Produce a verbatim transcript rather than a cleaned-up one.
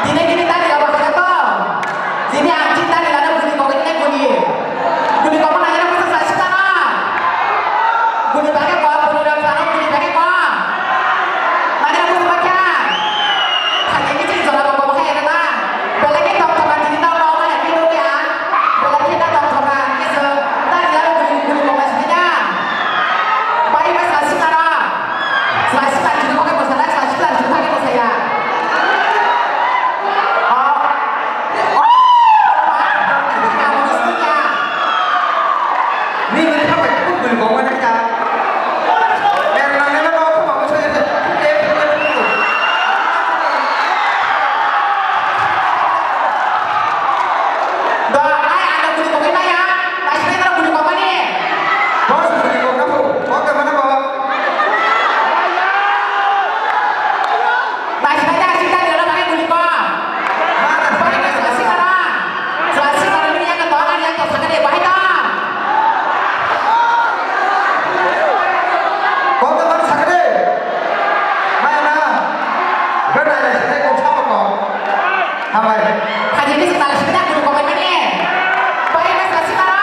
Tini, tini tani lama kaya to. Tini ang chinta ni lana guni kogwi nai guni. Guni kogwi nai gana bwsa sa sita na. Guni bagwi ko, guni rok sa guni bagwi ko. Nai gana bwsa bakya. Thani ni chin jora ko ko kaya na. Belai ke tok tok tini tok tok na ya pino ya. Belai ke na tok tok na. Ni so. Tani lana guni guni kogwi sita. Bai bai sa sita na. Sa sita ni kogwi bwsa na sa sita ni kogwi bwsa ya. Hambai. Hajini se tala sibida guru komai mani. Pai mas la sibara.